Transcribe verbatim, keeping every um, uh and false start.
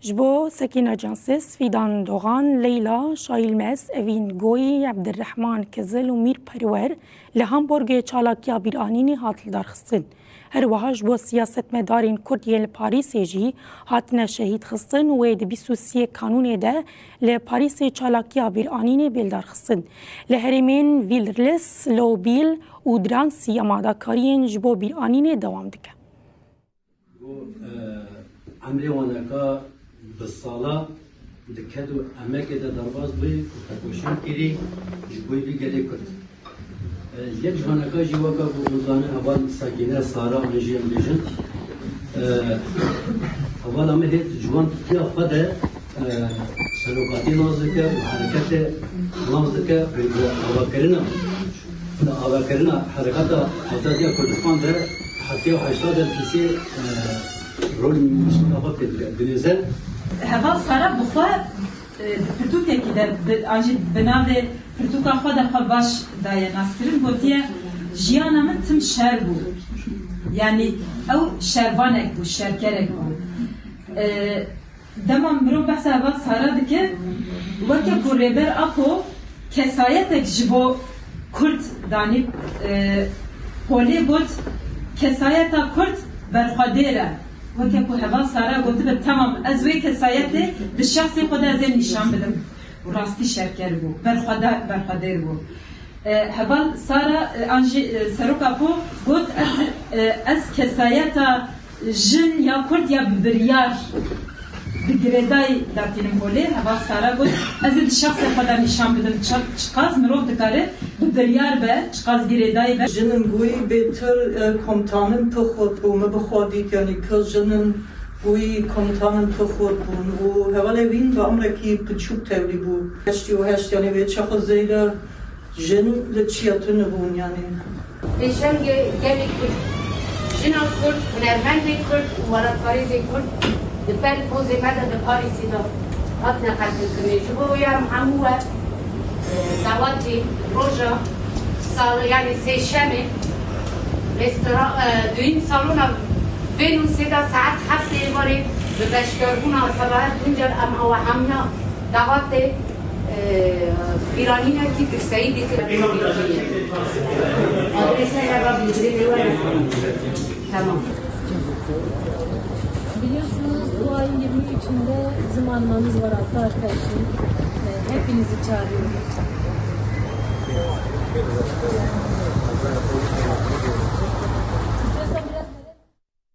Ji bo Sekîne Cansiz, Fîdan Dogan, Leyla Şahîlmez, Evîn Goyî, Ebdirrehman Kizil û Mîr Perwer li Hamburgê çalakiya bîranînê hat lidarxistin. Her wiha ji bo siyasetmedarên Kurd yên li Parîsê jî hatine şehîd xistin û wê di bîst û sê Kanûnê de li Parîsê çalakiya bîranînê bê lidarxistin. Li herêmên Villerslev, Lobîl û Dransî amadakariyên ji bo bîranînê dewam dike. Ku, e, emrê waneka bi sala di ked û emekê de derbas bûyî û tekoşîn kirî ji bo vî gelê Kurd. E, yek ji waneka jî weke ku hûn zanin heval Sekîne, Sara, an jî em bêjin, e, hevala me hê di ciwantiya xwe de, e, serokatî nas dike û hereketê nas dike û bi avakirina Di avakirina Hereketa Azadiya Kurdistan de heftê û heşta de pîsê, e, rol nişîna xwe tê dinêze. Heval Sara bi xwe, e, di pirtûkekî de, bi, an jî bi navê pirtûka xwe de xwe baş daye naskirin, gotiye, "Jiyana min tim şer bû." Yanî ew şervanek bû, şerkerek bû. E, Dema mirov behsa heval Sara dike, weke ku Rêber Apo kesayetek ji bo Kurd danî, e, holê got, "Kesayeta Kurd berxwedêr e." Weke ku heval Sara gotibe, "Temam, ez wê kesayetê di şexsê xwe de ez ê nîşan bidim." Û rastî şerker bû, berxweda-, berxwedêr bû. E, heval Sara, e, an jî, e, Serok Apo got, "Ez, e, ez kesayeta jin ya Kurd ya bi biryar, bi girêdayî datînim holê." Heval Sara got, "Ez ê di şexsê xwe de nîşan bidim çi-, çiqas mirov dikare bi biryar be, çiqas girêdayî be." Jinin goyî bêtir, e, komutanin pir xurt bû. Min bi xwe dît, yanî pir jinin goyî komutanin pir xurt bûn. Û hevalê wîn bi emrekî piçûk tevlî bû. Heştê û heşt, yanî wê çaxê zêde Jin li çiya tune bûn, yanî. Pêşengê gelê Kurd, jina Kurd, hunermendê Kurd û welatparêzê Kurd di ber pozê me de di Parîsê de hatine qetilkirinê. Ji bo wê em hemû we, e, dawetê roja sal, yanî sêşemê, restora-, e, duyîn salona Venûsê de saet heftê êvarê bi beşdarbûna Sebahet Tuncer em awe hemiya dawetê Ee, bîranînekî girseyî dikir. Adrese ya bildirê were. Tamam. Biliyorsunuz, bu ayın yirmi üçünde bizim anmamız var, altı arkadaşın. Ee, hepinizi çağırıyorum.